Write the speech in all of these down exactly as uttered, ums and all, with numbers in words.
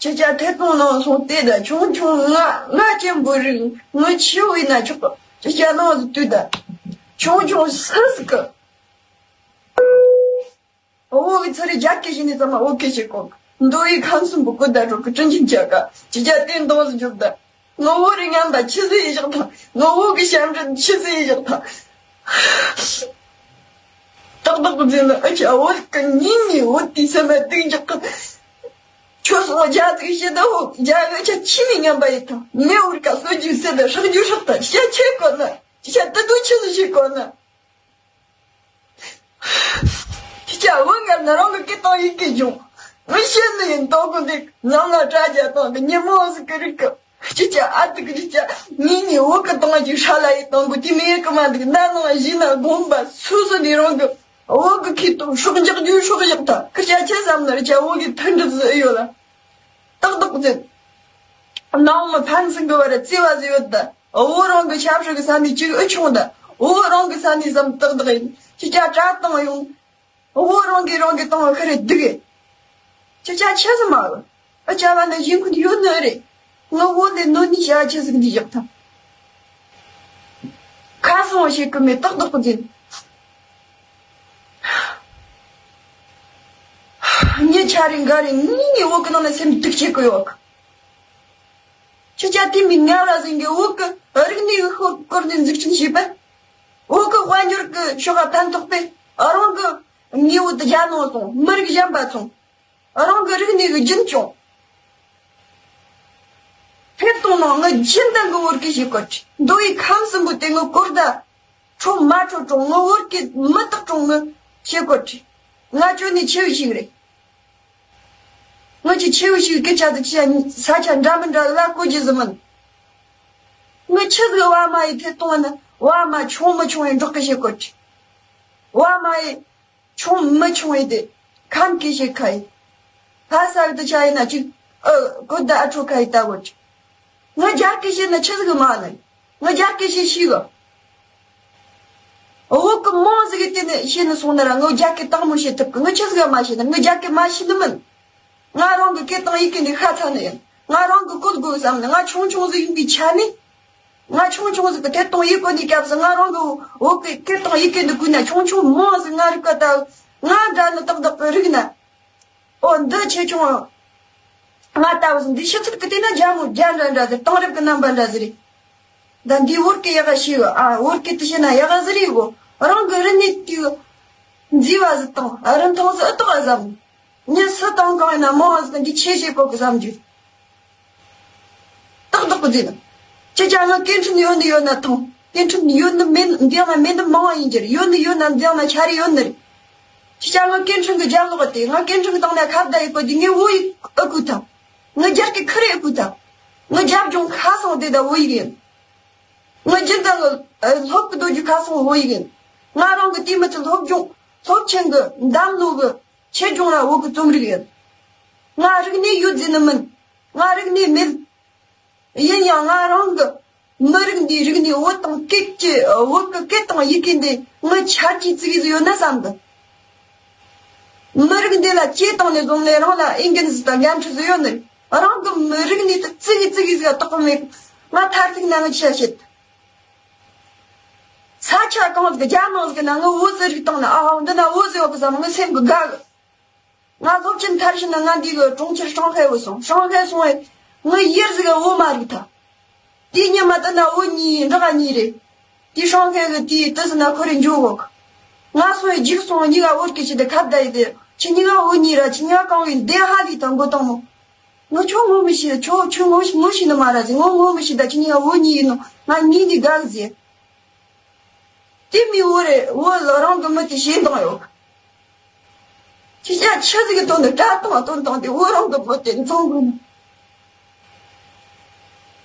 ཅི་ཅག་ཐད་གཏོང་ནང་སོང་བལྟས་ད་ཆུང་ཆུང་ང་ང་ཅན་པོ་རིག་ངུ་ཆེ་བས་ན་ཆོག་གི། ཅི་ཅག་ནང་སུ་དུས་ད་ཆུང་ཆུང་སུ་སུ་གི། བོད་ཀྱི་ཚུ་རེ་རྒྱ་སྐད་བཤད་ནས་ཚང་མ་བོད་སྐད་བཤད་གོ། མདོ་ཡི་ཁམས་གསུམ་པོ་ཀུན་ད་འགྲོ་གི་དྲིན་ཅན་ཅག་ག་ཅི་ཅག་བསྟན་དོང་སུ་འཇུག་ད། ངོ་བོ་རིག་ངན་པ་ཆི་ཟིག་ཡི་བཞག་ཐང་། ངོ་བོ་གི་ཞབས་འདྲེན་ཆི་ཟིག་ཡི་བཞག་ཐང་། ཏག་ཏག་གི་མཛེས་ན་ཨ་ཅག་བོད་གི་ཉིན་ནས་བོད་དེའི་སེམས་མ་སྡུག་འཇག་གི། ཁྱོད་སོང་རྒྱ་ཟིག་བཤད་ད་ཧོ་རྒྱ་གི་ཆ་ཆི་ནས་ངན་པ་ཡི་ཐང་། མེ་འུར་ཀ་གསོད་རྒྱུ་ཟེར་ད་ཧྲག་རྒྱུ་ཧྲག་ད་ཤ་ཆེ་གོ་ན་ཤ་དུ་དུ་ཆི་ཟིག་བཤད་གོ་ན། ཁྱེད་ཅག་བུ་ངར་ན་རང་གི་སྐད་བཏང་ཡིག་གི་བྱུང་། ངས་བཤད་ནི་ཡིན་དང་གོ་འདི་ནང་ལ་དྲ་རྒྱ་དང་གི་ཉིན་མོ་ཟིག་གི་རིག་གི། ཁྱེད་ཅག་ཨ་ཏི་གི་ཁྱེད་ཅག་ངེད་གཉིས་བུ་གི་བཏང་གི་ཧྲ་ལ་ཡི་དང་གོ་དེ་མི་ཡི་གི་མ་འདུག་ན་ནང་བཞིན་ན་དགོན་པ་སུ་སུ་ནི་རང་གི་བུ་གི་ཁྱི་དང་སྲོག་འཇག་རྒྱུ་སྲོག་བཞག་ཐ་ཁི་ཅག་ཆེ་བསམ་ན་རི་ཅག་བུ་གི་མཐུན་སྒྲིབ་ཟིག་ཡོད་ལ། ཏག་ཏག་ཟེར། ནང་མི་ཕན་ཚུན་གི་བར་བརྩེ་བ་ཟེར་ཡོད་ད། བོད་རང་གི་ཆབ་སྲིད་གི་ས་ནས་གཅིག་ཨུ་ཆུང་ད། བོད་རང་གི་ས་ནས་ཙམ་ཏག་ཏག་ཡིན། ཁྱེད་ཅག་དྲ་བཏང་ཡོང་། བོད་རང་གི་རང་གི་བཏང་བ་ཁ་རེ་སྡུག་གི། ཁྱེད་ཅག་ཆེ་ཟིག་མ་གི། ཨ་ཅག་བ་ན་གཞན་ཁུན་ཡོད་ནི་རེད། ང་བོད་ལས་ནོ་ནི་བྱ་ཆེ་ཟིག་འདི་བཞག་ཐང་། ཁ་སང་བཤད་གི་མེད་ཏག་ཏག་གི་འཛིན། ཉེ་ཆ་རེ་འགའ་རེ་ངེད་གཉིས་བོད་གི་ནང་ན་སེམས་སྡུག་བྱེད་གི་ཡོད་གི། ཁྱེད་ཅག་དེ་མི་ངལ་བ་ཟིན་གི་བོད་གི་རིག་གནས་གི་ཤོག་སྐོར་ནས་འཛུགས་སྐྲུན་བྱས་པས། བོད་གི་དཔལ་འབྱོར་གི་ཤོག་ཁ་ཕན་ཐོགས་པས་རང་གི་དངོས་བོ་དུ་རྒྱ་ནང་སོང་མི་རིགས་གཞན་པ་སོང་། རང་གི་རིག་གནས་གི་རྒྱུན་སྐྱོང་། ཐད་གཏོང་ནང་ངི་རྒྱུན་ལྡན་གི་བོད་སྐད་བཤད་གོ་ཁྲི། མདོ་ཡི་ཁམས་གསུམ་པོ་དེ་ངི་གོར་ད། ཁྲོ་མ་ཁྲོ་ཀྲུང་ངི་བོད་སྐད་མི་དག་ཀྲུང་ངི་བཤད་གོ་ཁྲི། ང་ཅོ་ནི་ཆེ་བ་ཞིག་རེད། ངི་ཆེ་ཆེ་བ་ཞིག་སྐད་ཆ་དེ་ཆེ་ས་ཆ་འདྲ་མི་འདྲ་ལ་གོ་རྒྱུ་ཟི་མིན། ངི་ཆི་ཟིག་བ་མ་ཡི་ཐད་གཏོང་ན་བ་མ་ཆུང་མི་ཆུང་ཡི་འབྲོག་གི་བཤད་གོ་ཁྲི། བ་མ་ཡི། ཆུང་མི་ཆུང་ཡི་དེ། ཁམས་སྐད་བཤད་ཁ་ཡི། ཕ་ས་བི་དུ་ཆ་ཡི་ན་ཅིག་ཨ་གོ་ད་ཨ་ཁྲོ་ཁ་ཡི་ད་གོ་ཅིག་ང་རྒྱ་སྐད་བཤད་ན་ཆི་ཟིག་མ་ནི། ང་རྒྱ་སྐད་བཤད་ཤེས་གི། བོད་གི་མང་ཟིག་གི་དེ་ནི་བཤད་ནི་སོང་ན་ར་ང་རྒྱ་སྐད་དང་མོ་བཤད་ཐུབ་གི། ང་ཆི་ཟིག་མ་བཤད་ན་ང་རྒྱ་སྐད་མ་ཤེས་ནི་མིན། ང་རང་གི་སྐད་དང་ཡི་གེ་འདི་ཤ་ཚ་ནི་ཡིན། ང་རང་གི་གོ་དགོས་བསམ་ནི། ང་ཆུང་ཆུང་ཟིག་ཡིན་པའི་ཆ་ནས། ང་ཆུང་ཆུང་ཟིག་གི་ཐད་གཏོང་ཡིག་གོ་ནས་སྐབས་སུ་ང་རང་གི་བོད་ཀྱི་སྐད་དང་ཡི་གེ་འདི་བཀོལ་ན་ཆུང་ཆུང་མང་ཟིག་ང་རིག་གི་ད། ང་འདྲ་ནི་ཏག་ཏག་གི་རིག་ན། ཨོ་འདི་ཆེ་ཆུང་། ང་ལྟ་བུ་ཟིག་འདི་ཕྱི་ཚུལ་གི་དེ་ན་རྒྱ་མོ་རྒྱ་འདྲ་འདྲ་ཟིག་དེང་རབས་ཀྱི་རྣམ་པ་འདྲ་ཟིག་རེད། ད་འདི་བོད་སྐད་ཡག་ག་ཤེས་གི། ཨ་བོད་སྐད་དུ་བཤད་ན་ཡག་ག་ཟིག་རེད་གོ། རང་གི་རིག་གནས་དེ་མཛེས་པ་ཟིག་དང་རིན་ཐང་ཟིག་ཨུ་ཏག་ག་བསམ། མྱི་སུ་དང་གང་ཡིན་ན་མང་བ་ཟིག་འདི་ཆེ་ཆེ་གོ་གི་བསམ་རྒྱུ། ཏག་ཏག་གི་འཛིན། ཁྱེད་ཅག་ང་སྐད་འཕྲིན་ཡོད་ནི་ཡོད་ན་ཐང་། སྐད་འཕྲིན་ཡོད་ནི་མེད་འདི་ཡང་ན་མེད་ནི་མང་བ་ཡིན་གྱི་རེད། ཡོད་ནི་ཡོད་ན་འདི་ཡང་ན་ཆ་རེ་ཡོད་ནི་རེད། ཁྱེད་ཅག་ང་སྐད་འཕྲིན་གི་རྒྱབ་ལོག་དེ་ང་སྐད་འཕྲིན་གི་སྟེང་ན་ཁ་བརྡ་ཡི་གོ་འདི་ངས་བོད་ཡིག་ཨུ་ཁུ་ཐང་། ང་རྒྱ་སྐད་ཁི་རེ་ཨུ་ཁུ་ཐང་། ང་རྒྱབ་ལྗོངས་ཁ་སང་དེ་ད་བོད་ཡིག་ཡིན། ང་རྒྱུན་ལྡན་གི་སློབ་གི་སྡོད་རྒྱུ་ཁ་སང་བོད་ཡིག་ཡིན། ང་རང་གི་དེ་མི་ཚེ་སློབ་སྦྱོང་སློབ་ཆེན་གི་འདམ་ལོ་གི་ཆེད་སྦྱོང་ལ་བོད་གི་རྩོམ་རིག་ཡིན། ང་རིག་གནས་ཡོད་ཟེར་ནི་མིན། ང་རིག་གནས་མེད། ཡིན་ཡང་ང་རང་གི་མི་རིགས་འདིའི་རིག་གནས་བོད་དང་སྐད་ཀྱི་བོད་ཀྱི་སྐད་དང་ཡི་གེ་འདི་ངི་ཆ་རྒྱུས་བརྩི་གི་ཟིག་ཡོད་ན་བསམ་གི། མི་རིགས་འདི་ལ་སྐྱེས་བཏང་ནས་བཟུང་ནས་རང་ལ་འོས་འགན་ཟིག་དང་འགན་འཁྲི་ཟིག་ཡོད་ནི་རེད། རང་གི་མི་རིགས་ནས་བརྩི་གི་བརྩི་གི་ཟིག་ལ་དོགས་པ་མེད། ང་མཐར་ཐུག་ན་ངི་ཆ་བཤད། ས་ཆ་གང་ཟིག་རྒྱ་ནང་ཟིག་ན་ངི་བོད་ཟིག་རིག་བཏང་ན་ཨ་ཧོ་འདི་ན་བོད་ཟིག་ཡོད་གི་བསམ་ངི་སེམས་གི་དགའ་གི། ང་སློབ་ཆེན་མཐར་ཕྱིན་ན་ང་འདི་གི་གྲོང་ཁྱེར་ཧྲང་ཧའེ་བུད་སོང་། ཧྲང་ཧའེ་སོང་བས་ངི་ཡུལ་ཟིག་ག་བོད་མ་རིག་ཐལ། དེའི་ཉི་མ་དེ་ན་བོད་གཉིས་འབྲོག་གཉིས་རེད། དེའི་ཧྲང་ཧའེ་གི་དེའི་དུ་ཟིན་ན་ཁོ་རེ་འཇོག་གོ། ང་སོང་བས་རྒྱུགས་སོང་གཉིས་ཀ་བོད་སྐད་ཆེ་དེ་ཁ་བརྡ་ཡི་དེ་ཁྱེད་གཉིས་ཀ་བོད་གཉིས་ར་ཁྱེད་གཉིས་ཀ་གང་བའི་འདེ་ཧ་ལི་དང་མགོ་དང་མོ། ང་ཁྱོད་ངོ་མི་ཤེས། ཁྱོད་ཁྱོད་ངོ་ངོ་ཤེས་ནི་མ་ར་ཟིག་ངོ་ངོ་མི་ཤེས་ད་ཁྱེད་གཉིས་ཀ་བོད་གཉིས་ཡིན་ནོ་ང་གཉིས་འདི་དགའ་གི་ཟེར། དེ་མི་བོད་རེད། བོད་ལ་རང་གི་མི་དེ་ཞེད་སྣང་ཡོད། ཁྱེད་ཅག་ཆི་ཟིག་གི་དོན་དུ་དྲ་ཐང་དོན་དང་དེ་བོད་རང་གི་མི་དེ་འཛིང་དགོས་ནི།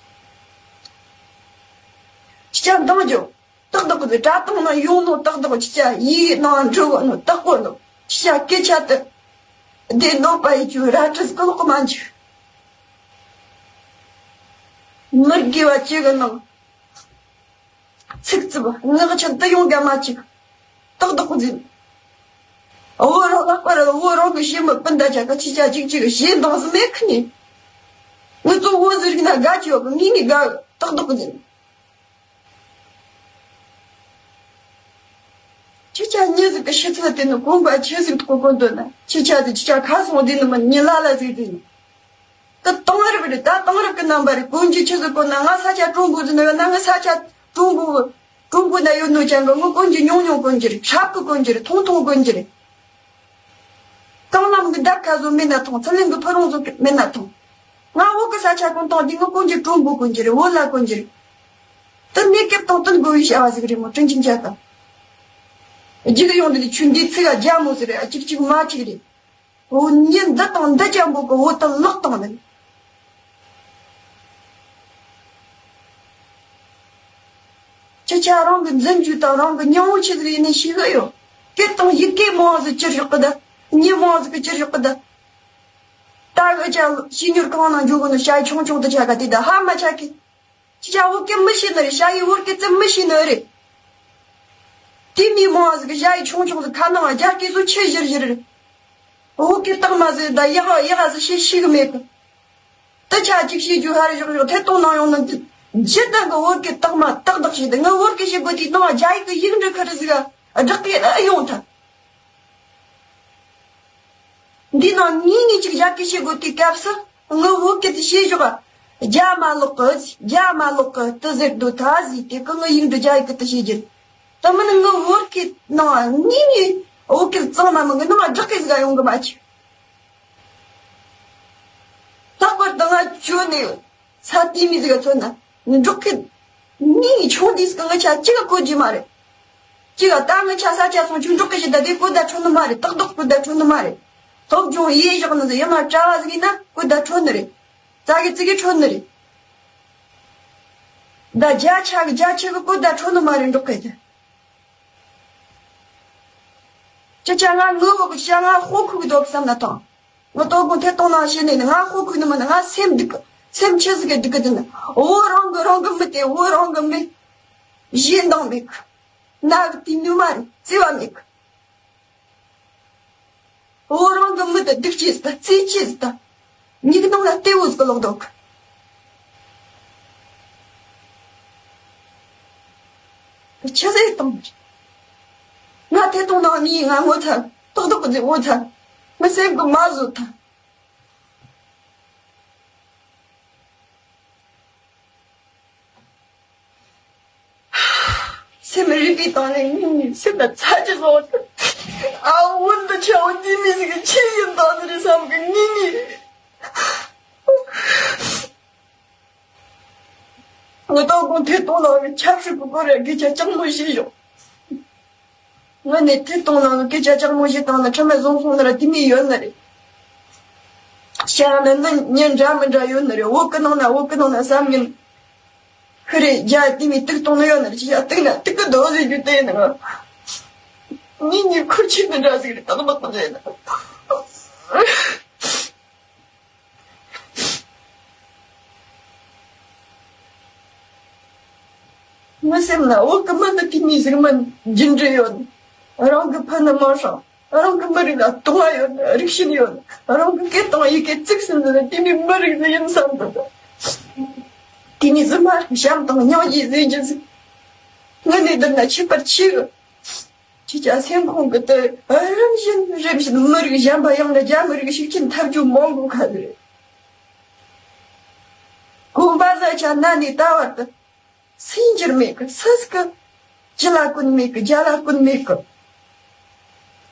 ཁྱེད་ཅག་འདང་རྒྱོབ། ཏག་ཏག་གི་དྲ་ཐང་ན་ཡོང་ནོ་ཏག་ཏག་ཁྱེད་ཅག་ཡིག་ནང་འབྲི་གོ་ནོ་ཏག་གོ་ནོ་ཁྱེད་ཅག་སྐད་ཆ་དེ་བདེ་ནོ་པ་ཡི་ཆུ་ར་ཁྲི་སྐུ་ལོག་མ་འཇུ། མི་དགེ་བ་ཅི་གི་ནང་། ཚིག་རྩུབ་ངག་འཁྱལ་དུ་ཡོང་ག་མ་ཅིག་ཏག་ཏག་འཛིན། བོད་རང་ལྷག་པར་བོད་རང་གི་ཞི་མི་སྤུན་ཟླ་ཆ་ག་ཅི་ཆ་ཅིག་ཅིག་ཞེ་འདང་ཟི་མེད་ཁི་ནི། ངུ་ཚོ་བོད་ཟེར་གི་ན་དགའ་ཆེ་བ་གི་ངེས་ངེས་དགའ་ཏག་ཏག་གི་ཡིན། ཁྱེད་ཅག་མྱི་ཟིག་གི་ཤི་ཚུལ་དེ་ནི་དགོངས་པ་ཆེ་ཟིག་ཐོག་གོ་འདོད་ན་ཁྱེད་ཅག་དེ་ཁྱེད་ཅག་ཁ་སང་དེ་ནི་མི་མྱི་ལ་ལ་ཟིག་དེ་ནི། ད་དེང་རབས་རེད། ད་དེང་རབས་ཀྱི་རྣམ་པ་རེད། གོན་རྒྱུ་ཆི་ཟིག་གོན་ན། ང་ས་ཆ་ཀྲུང་གོ་ཟིག་ནི་ཡོད་ན། ང་ས་ཆ་ཀྲུང་གོ་ཀྲུང་གོ་ན་ཡོད་ནོ་ཅང་གི་ངོ་གོན་རྒྱུ་ཉུང་ཉུང་གོན་རྒྱུ་རེད། ཧྲབ་གི་གོན་རྒྱུ་རེད། ཐུང་ཐུང་གོན་རྒྱུ་རེད། རྐང་ལམ་གི་འདབ་ཁ་བཟོ་མེད་ན་ཐང་། ཚི་ལིང་གི་ཕུ་རུང་བཟོ་མེད་ན་ཐང་། ང་བོད་གི་ས་ཆ་གོན་སྟངས་འདི་ངོ་གོན་རྒྱུ་ཀྲུང་གོ་གོན་རྒྱུ་རེད། བོད་ལ་གོན་རྒྱུ་རེད། ད་གནས་སྐབས་དང་བསྟུན་དགོས་པའི་བྱ་བ་ཟིག་རེད་མོ། དྲིན་ཅན་ཅག་དང་། རྒྱུགས་ཡོང་དུས་ཆུ་འདི་ཚིག་ག་རྒྱ་མོ་ཟིག་རེད། ཨ་གཅིག་གཅིག་མ་གཅིག་རེད། འོ་ཉིན་འདི་དང་འདི་ཅན་པོ་གི་འོ་ད་ལག་དང་ནི། ཁྱེད་ཅག་རང་གི་འཛིན་རྒྱུ་དང་རང་གི་སྙིང་བོ་ཆི་ཟིག་ཡིན་ནི་ཤེས་གི་ཡོད། སྐད་དང་ཡི་གེ་མང་ཟིག་ཅི་རིག་གི་ད། མྱི་མང་ཟིག་གི་ཅི་རིག་གི་ད། ད་འུ་ཅག་ཕྱི་ཉུར་གང་ན་འཇོག་གི་ནི་ཞ་ཡི་ཆུང་ཆུང་དུ་ཆ་ག་དེ་ད་ཧ་མ་ཆ་གི། ཅི་བྱ་བོད་སྐད་མི་ཤེས་ནི་རེད། ཞ་ཡི་བོད་སྐད་ཙམ་མི་ཤེས་ནི་རེད། དེ་མི་མང་ཟིག་གི་ཞ་ཡི་ཆུང་ཆུང་ཟིག་ཁ་ནང་རྒྱ་སྐད་བཟོ་ཆི་བཞིར་བཞིར་རེད། བོད་སྐད་དག་མ་ཟིག་ད་ཡག་ཡག་ཟིག་ཤེས་ཤེས་གི་མེད་གི། དེ་ཆ་གཅིག་ཤེས་རྒྱུ་ཧར་ཞོག་ཞོག་ཐད་གཏོང་ནང་ཡོང་ནི་འདི་ཇི་ལྟ་གི་བོད་སྐད་དག་མ་ཏག་ཏག་ཤེས་ཏེ། ངའི་བོད་སྐད་ཤེས་དགོས་དུས་ནང་རྒྱ་ཡིག་གི་ཡིག་འབྲུ་ཁ་རི་ཟིག་ག་བསྒྲགས་ཏེ་ཨེ་ཡོང་ཐལ། འདི་ནང་ངེས་ངེས་ཅིག་རྒྱ་སྐད་བཤད་དགོས་དུས་སྐབས་སུ་ངའི་བོད་སྐད་དེ་བཤད་ཞོག་རྒྱ་མ་ལོག་གི། རྒྱ་མ་ལོག་གི་དུ་ཟེར་དུ་ད་ཟིག་དེ་གི་ངའི་ཡིག་འབྲུ་རྒྱ་ཡིག་གི་དུ་བཤད་རྒྱུ། དེ་མིན་ངའི་བོད་སྐད་ནང་ངེས་ངེས་བོད་སྐད་གཙང་མ་མིན་གི་ནང་བསྒྲགས་སྐད་ཟིག་ག་ཡོང་གི་མ་བྱུང་། ལྷག་པར་དུ་ང་ཁྱོད་ནས་ས་དེ་མི་ཟིག་ག་མཚོན་ན་འབྲོག་ཁུལ་མི་ཆུང་དུས་སུ་ང་ཆ་གཅིག་ག་གོ་རྒྱུ་མ་རེད། གཅིག་ག་ད་ང་ཆ་ས་ཆ་སོང་ཆུང་འབྲོག་གི་ཞིག་ད་དེ་གོ་བརྡ་འཕྲོད་ནི་མ་རེད། ཏག་ཏག་གོ་བརྡ་འཕྲོད་ནི་མ་རེད། སློབ་སྦྱོང་ཡེ་བཞག་ནི་ཟིག་ཡ་མ་གྲྭ་བ་ཟིག་ཡིན་ན་གོ་བརྡ་འཕྲོད་ནི་རེད། ཙ་གི་ཙི་གི་འཕྲོད་ནི་རེད། ད་རྒྱ་ཆ་གི་རྒྱ་ཆེ་གི་གོ་བརྡ་འཕྲོད་ནི་མ་རེད། འབྲོག་ཁུལ་དེ། ཅི་ཆ་ང་ངུ་བོ་གི་ཆ་ང་ཧོ་ཁུག་འདུག་བསམ་ན་ཐང་། ང་ཏོ་གུང་ཐེ་གཏོང་ནང་བཤད་ནས་ནི་ང་ཧོ་ཁུག་ནི་མིན་ནི། ང་སེམས་སྡུག་གི། སེམས་ཆེ་ཟིག་གི་སྡུག་གི་འདི་ནི། བོད་རང་གི་རང་གི་མི་དེ་བོད་རང་གི་མི་གཞན་དང་མེད་གི། ན་གི་དུས་ནུ་མ་རེད། བརྩེ་བ་མེད་གི། བོད་རང་གི་མི་དེ་སྡུག་ཅེས་ཟིག་དང་བརྩེ་ཅེས་ཟིག་དང་། མྱིག་ནང་ལ་གཏེ་བོ་ཟིག་ལོག་འདུག་གི། ཆི་ཟེར་གཏོང་། ང་ཐད་གཏོང་ནང་ནི་ང་ངོ་ཚ། ཏག་ཏག་གི་ངོ་ཚ། ང་སེམས་གི་མ་བཟོད་ཐལ། སེམས་རིག་པའི་སྟེང་ནས་ངེས་ངེས་སེམས་ལ་ཚ་གྱི་བཟོ། ཨ་འོན་ཏེ་ཆ་བོ་འདི་མི་ཟིག་གི་ཆི་ཡིན་དང་ནི་རེད་བསམ་གི་ངེས་ངེས། ངོ་ཏོག་གོང་ཐད་གཏོང་ནང་གི་ཆབ་སྲིད་ཀྱི་སྐོར་ར་སྐད་ཆ་ལྕགས་མོ་བཤད་ཞོག་ངོ་ནས་ཐད་གཏོང་ནང་གི་སྐད་ཆ་ལྕགས་མོ་བཤད་སྟངས་ལ་ཁྲིམས་མེད་བཟུང་སོང་ན་ར་དེ་མི་ཡོད་ནི་རེད། བཤད་ན་ནི་མྱི་འདྲ་མི་འདྲ་ཡོད་ནི་རེད། བོད་ཀི་ནང་ན་བོད་ཀི་ནང་ན་བསམ་ངན་ཁི་རེད། རྒྱ་དེ་མི་དུག་གཏོང་ནི་ཡོད་ནི་རེད། ཅི་ཡ་དུག་ན་དུག་གི་དོ་ཟེར་རྒྱུ་དེ་ཡིན་ནི། ངེད་གཉིས་ཁུར་ཆེ་མི་འདྲ་ཟིག་རེད། ཏག་ཏག་ཏག་ཟེར་ན། ངའི་སེམས་ན་བོད་ཀྱི་མི་ནི་དེ་མི་ཟིག་མིན་རྒྱུ་འབྲས་ཡོད། རང་གི་ཕུ་ནུ་མ་སྲང་། རང་གི་མི་རིགས་ལ་དུང་བ་ཡོད། རིགས་ཞེན་ཡོད། རང་གི་སྐད་དང་ཡི་གེ་གཙིགས་སུ་འཛིན་ནི་དེ་མི་མི་རིགས་ཟིག་ཡིན་བསམ་འདུག་དེ་མི་ཟིག་མ་རེད། བྱམས་དང་སྙིང་རྗེ་ཟེར་རྒྱུ་ཟིག་ངའི་ནས་བསྡུར་ན་ཁྱད་པར་ཆེ་གི། ཁྱེད་ཅག་སེམས་ཁོང་གི་དེ་རིམ་བཞིན་རིམ་བཞིན་མི་རིགས་གཞན་པ་ཡང་ན་རྒྱ་མི་རིགས་ཤུགས་ཆེན་ཐབས་ཇུས་མང་དགོས་ཁ་ཟེར། གོམ་པ་ཟ་ཆ་ན་ནས་ད་བར་དུ་སུས་འགྱུར་མེད་གི། སུས་གི་ཅི་ལ་ཀུན་མེད་གི། རྒྱ་ལ་ཀུན་མེད་གི།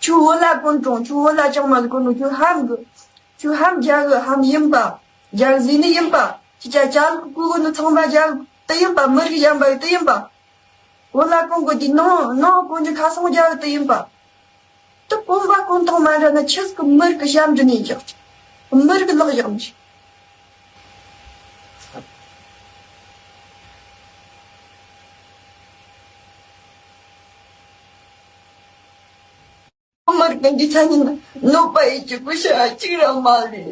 ཁྱོད་བོད་ལ་ཀུན་གྲོང་། ཁྱོད་བོད་ལ་ཅང་མ་ཀུན་ནོ། ཁྱོད་ཧམ་གི། ཁྱོད་ཧམ་རྒྱ་གི་ཧམ་ཡིན་པ། རྒྱ་གི་ཟེར་ནི་ཡིན་པ། ཁྱེད་ཅག་ཅག་ལ་ཀུ་གུ་ནི་ཚང་མ་རྒྱ་གི་དེ་ཡིན་པ། མི་རིགས་གཞན་པ་གི་དེ་ཡིན་པ། བོད་ལ་གོན་དགོས་དུས་ནང་ནང་གོན་རྒྱུ་ཁ་སང་རྒྱ་གི་དེ་ཡིན་པ། དེ་གོན་པ་གོན་སྟངས་མ་འདྲ་ན་ཆི་ཟིག་གི་མི་རིགས་གི་ཞབས་འདྲེན་ཡིན་ཅག་མི་རིགས་གི་ལག་བཞག་མི་ཤེས། མི་རིགས་འདི་ཚ་ཉིན་གནོད་པ་ཡི་གི་གུ་ཤ་གཅིག་ར་མ་ལུས།